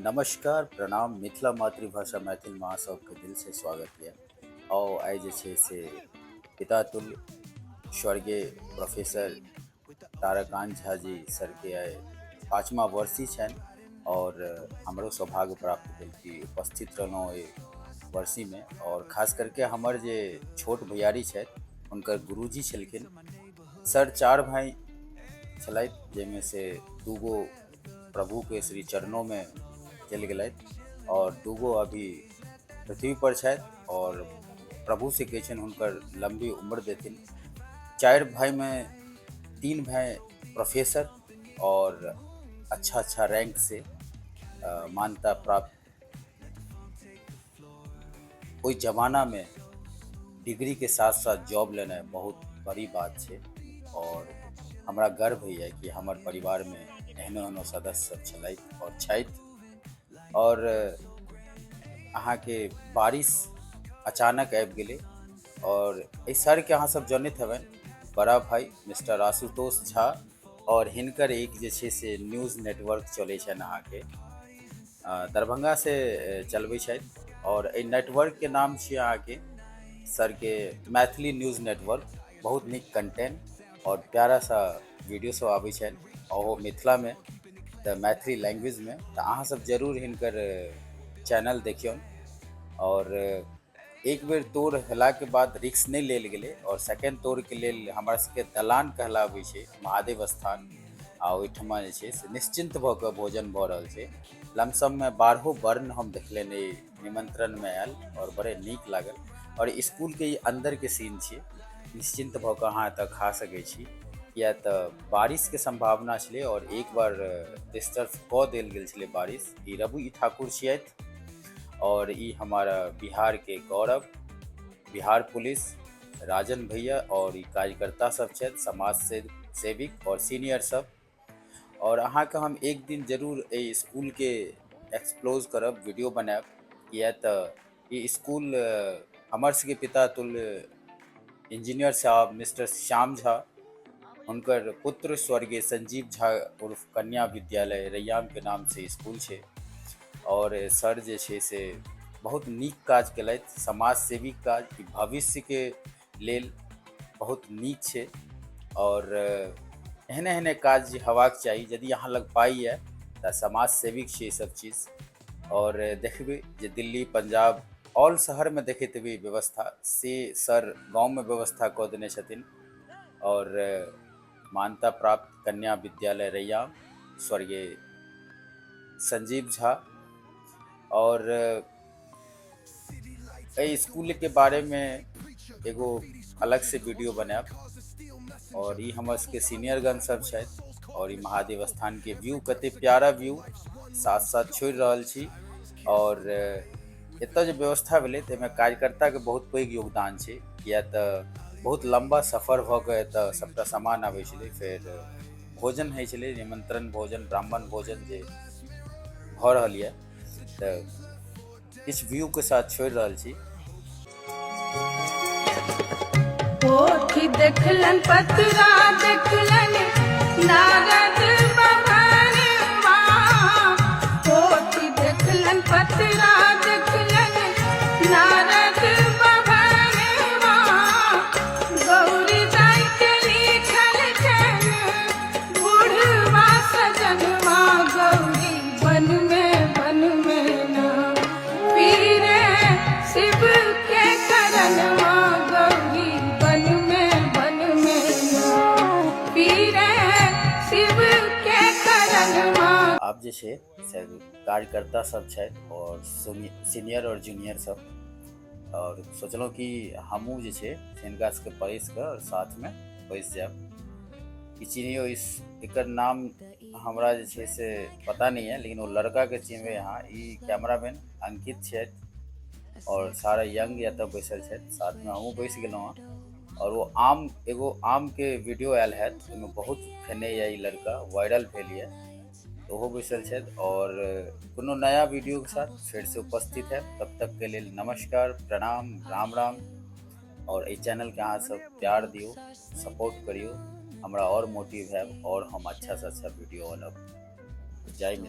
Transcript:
नमस्कार प्रणाम। मिथिला मातृभाषा मैथिल में अहाँ सबके दिल से स्वागत यऽ। आउ आइ जे छै से पिता तुल्य स्वर्गीय प्रोफेसर ताराकांत झा जी सर के आइ 5वां वर्षी छनि और हमरो सौभाग्य प्राप्त भेल कि उपस्थित रहलहुँ एहि वर्षीमे। और खास करके हमर जे छोट भैयारी छथि हुनकर गुरुजी छलखिन सर। 4 भाई छलथि जाहिमे से 2 गो प्रभु के श्री चरणों में चलि गेलथि और 2 गो अभी पृथ्वी पर छथि और प्रभु से कहै छनि हुनकर लम्बी उम्र देथिन। 4 भाई में 3 भाई प्रोफेसर और अच्छा अच्छा रैंक से मान्यता प्राप्त। ओहि जमाना में डिग्री के साथ साथ जॉब लेनाइ बहुत बड़ी बात छै और हमरा गर्व होइए कि हमर परिवार में एहनो एहनो सदस्य सब छलथि और छथि। और अहाँके बारिश अचानक आबि गेलै और एहि सरके अहाँ सब जनैत हेबनि, बड़ा भाई मिस्टर आशुतोष झा, और हिनकर एक जे छै से न्यूज़ नेटवर्क चलै छनि अहाँके दरभंगा से चलबै छथि और एहि नेटवर्कके नाम छियै अहाँके सरके मैथिली न्यूज़ नेटवर्क। बहुत नीक कंटेंट और प्यारा सा वीडियो सब आबै छनि, ओहो मिथिलामे तऽ मैथिली लैंग्वेजमे। तऽ अहाँ सब जरूर हिनकर चैनल देखियौन। और एक बेर तोड़ हेलाके बाद रिक्स नहि लेल गेलै और सेकेंड तोड़के लेल हमरा सबके दलान कहलाबै छै महादेव स्थान, आ ओहिठमा जे छै से निश्चिन्त भऽ कऽ भोजन भऽ रहल छै। लमसममे 12 वर्ण हम देखलियनि एहि निमंत्रणमे आयल और बड़े नीक लागल। और इसकुलके ई अन्दरके सीन छियै, निश्चिन्त भऽ कऽ अहाँ एतऽ खा सकै छी, किया तऽ बारिशके सम्भावना छलै और एक बार डिस्टर्ब कऽ देल गेल छलै बारिश। ई रवि ठाकुर छियथि और ई हमारा बिहार के गौरव, बिहार पुलिस राजन भैया और ई कार्यकर्ता सब छथि, समाज से सेविक और सीनियर सब। और अहाँके हम एक दिन जरूर एहि स्कूलके एक्सप्लोज करब, वीडियो बनायब, किया तऽ ई स्कूल हमर सबके पिता तुल्य इंजीनियर साहब मिस्टर श्याम झा, हुनकर पुत्र स्वर्गीय संजीव झा उर्फ कन्या विद्यालय रैयामके नामसँ स्कूल छै। और सर जे छै से बहुत नीक काज केलथि, समाज सेवी काज, ई भविष्यके लेल बहुत नीक छै और एहने एहने काज हेबाक चाही। यदि अहाँ लग पाइ यऽ तऽ समाज सेविक छै ई सब चीज। और देखबै जे दिल्ली पंजाब ऑल शहरमे देखैत हेबै व्यवस्था, से सर गाँवमे व्यवस्था कऽ देने छथिन। और मान्यता प्राप्त कन्या विद्यालय रैयाम स्वर्गीय संजीव झा। और एहि स्कूलके बारेमे एगो अलग से वीडियो बनायब। और ई हमर सबके सीनियरगण सब छथि और ई महादेव स्थानके व्यू कते प्यारा व्यू साथ साथ छोड़ि रहल छी। और एतऽ जे व्यवस्था भेलै ताहिमे कार्यकर्ताके बहुत पैघ योगदान छै, किया तऽ बहुत लम्बा सफर भऽ कऽ एतऽ सबटा सामान आबै छलै, फेर भोजन होइ छलै, निमंत्रण भोजन, ब्राह्मण भोजन जे भऽ रहल यऽ। तऽ किछु व्यू के साथ छोड़ि रहल छी। पोथी देखलन पतरा देखलन नारद बभनवा, पोथी देखलन पतरा देखलन नारद बभनवा, गौरी दाई के लिखल छनि बुढ़वा सजनवा, गौरी बन में ना पीरे शिव के करनवा, गौरी बन में ना पीरे शिव के करनवा। आब जे छै से कार्यकर्ता सब छथि और सीनियर और जूनियर सब, और सोचलहुँ कि हमहूँ जे छै से हिनका सबके परसि कऽ और साथमे बैसि जायब। ई चिन्हियौ, इस एकर नाम हमरा जे छै से पता नहि है, लेकिन ओ लड़काके चिन्हबै अहाँ। ई कैमरामैन अंकित छथि और सारा यंग एतऽ बैसल छथि, साथमे हमहूँ बैसि गेलहुँ हँ। और ओ आम, एगो आमके वीडियो आयल हैत, ओहिमे बहुत खेने यऽ ई लड़का, वायरल भेल यऽ, ओहो बैसल छथि। और कोनो नया वीडियोके साथ फेरसँ उपस्थित है, तब तकके लेल नमस्कार, प्रणाम, राम राम। और एहि चैनलके अहाँ सब प्यार दियौ, सपोर्ट करियौ, हमरा और मोटिव है और हम अच्छा से अच्छा वीडियो आनब। जय मिथिला।